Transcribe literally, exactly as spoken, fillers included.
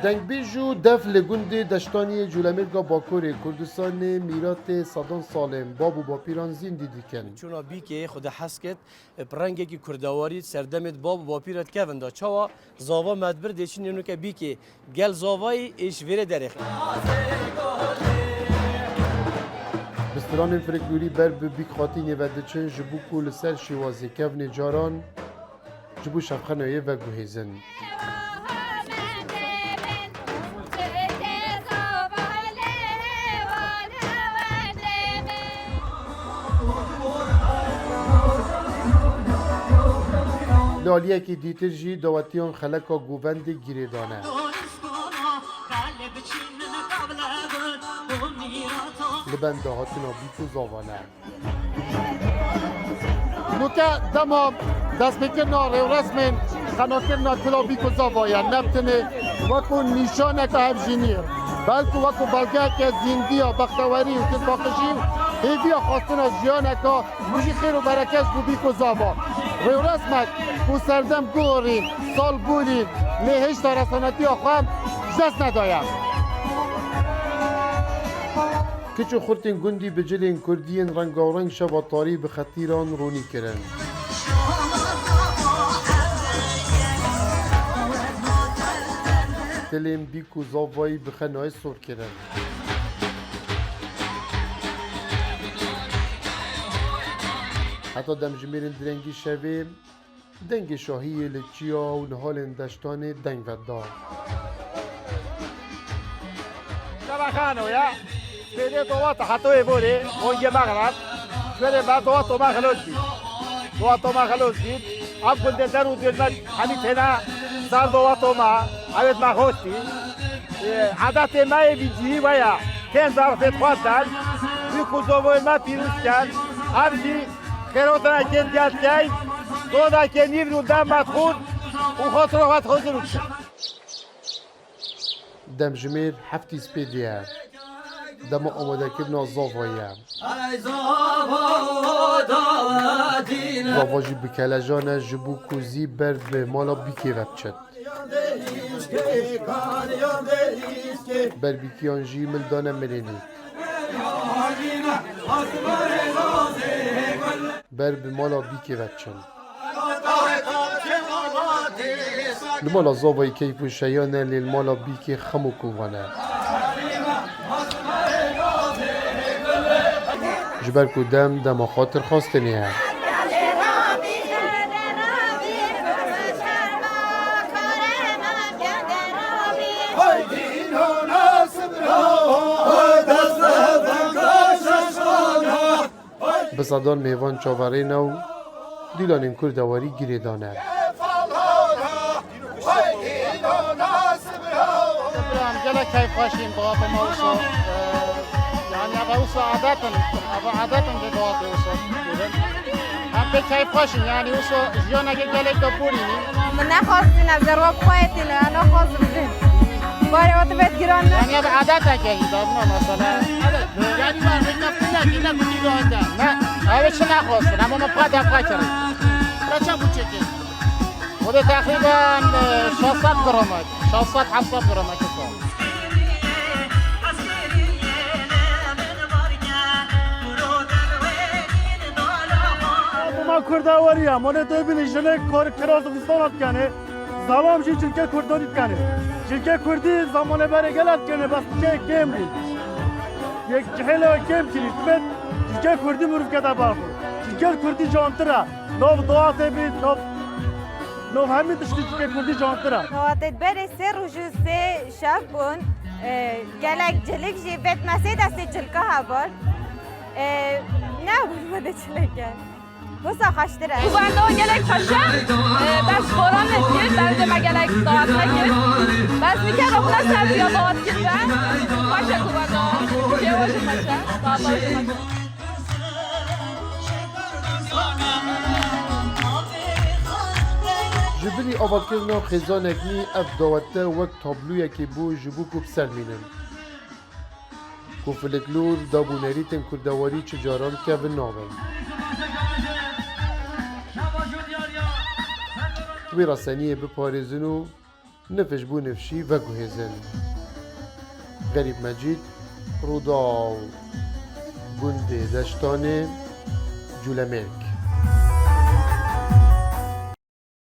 Dengbêj û def li gundê Deştaniyê Colemêrga Bakurê Kurdistanê mîratê sedan sal in bab û bapîran zîndî dikin. Çûna bîkê xwe de hez kit, bi rengekî kurdewarî serdemê di bab û bapîra dikevin de. Çawa zava me dibir dê çi nênoke bîkê gel zavayî ê ji vêrê derêxin. Bi stranên folklorî ber bi bîk xatînê ve diçin, ji bo ku li ser şêwazê kevnê caran ji bo şevxenayê veguhêzin. Li aliyekî dîtir jî dawetiyan xeleka govendê girê dane. Li benda hatina bîk û zava ne. Nuke dema destpêkirina rêwresmên xenakirina kila bîk û zava ye, ne bi tenê wekû nîşaneke hevjîniyê, belkû wekû belgeyeke zîndiya bextewerî û dilpaqijî û hêviya xwestina jiyaneka jî xêr û bereket ji bo bîk û zava. Rêwresmek ku serdem guhorî, sal borî, lê hêşta resanetiya xwe ji dest nedaye. Kiç û xurtên gundî bi cilên kurdî yên rengawereng şeva tarî bi xetîran ronî kirin. Tilên bîk û zavayî bi xenayê sor kirin. Heta demjimêrên direngî şevê dengê şahiyê li çiya û nihalên deştanê deng vedida. Şeveqano ya. Bêdê dowata hetoyê borê, ongê mexreb. Şwerê me dowato me xelos bî. Dowato me xelos bî. Ev gundê der û dêr me hemî têne ser dowato me. Ewêt me xostî. Ê, edetê me yê vî cihî we ye. Tên zarfê xwe der. Bîk û zovê me pîroz ker. Ev jî Xêrotinekê diya dikey, dodakê nîvr û dem me dixwin û xotiro xwe dixwin û dikir. Demjimêr heftî spêdê ye. Dema amadekirina zavayê ye. Zava jî bi kelejan e ji bo ku zî ber bi mala bîkê ve biçin. Ber bîkiyan jî mil dane mirênî. Ber bi mala bîkê ve diçin. Li mala zavayî keyf û şeyan e, lê li mala bîkê xem û kovan e. Ji ber ku dem dema xatirxwestinê ye. Bi sedan mêvan çaverê ne û dîlanên kurdewarî girê dane. Gelek keyfxweş in, dawetê me wisa, e, yani ev wisa adet in, ev adet in vê dawetê wisa. Em pê keyfxweş in, yani wisa jiyaneke gelek de borînî. Min nexwestîne, zerwa bi xwe yê tîne, ez naxwazim jî. Barê we tibêt giran ne? Yani ev adetek e, da buna mesela. Yani me rêkeftinekî ne gundî dawete. Ne, ev çi nexwestin, em me pade xwe kirin. Te çend bûçe kir? O da teqrîben, e, şeş sed gramek, şeş sed heft sed gramek sal. Bûma kurda weriya, mane tu bînî jinek kar kira zivistana dikenê, zalam jî cilkê kurdanî dikenê. Cilkê kurdî zamanê berê gelek dikenê, bes kêm bû. Yek cihêla kêm kirî, dibêt cilkê kurdî mirov kete ber xwe. Cilkê kurdî cantir e. Nav dawatê bî, nav, nav hemî tiştî cilkê kurdî cantir e. Dawatê berê sê roj û sê şev bûn. E, gelek cilik jî vêt me sê destê cilka hebar. E, ne bûn me de cilek e. Wisa xweştir e. Û benda gelek xweş e. E, bes boran nekir, berdê me gelek dawat nekir. Bes nike rokne ser ya dawat kirve. Xweş e ku benda. Cêwa jî xweş e. Dawata jî xweş e. Ji bilî avakirina xêzanek nî ev dawete wek tabloyekê bû ji bo ku bi ser mînin. Ku filiklor, dab û nerîtên kurdewarî çi caran kevin nabin. Wê rasteniyê biparêzin û Nifş bû nifşî veguhêzin. Xerîb Mecîd, Rûdaw, gundê Deştanê, Cûlemêrg.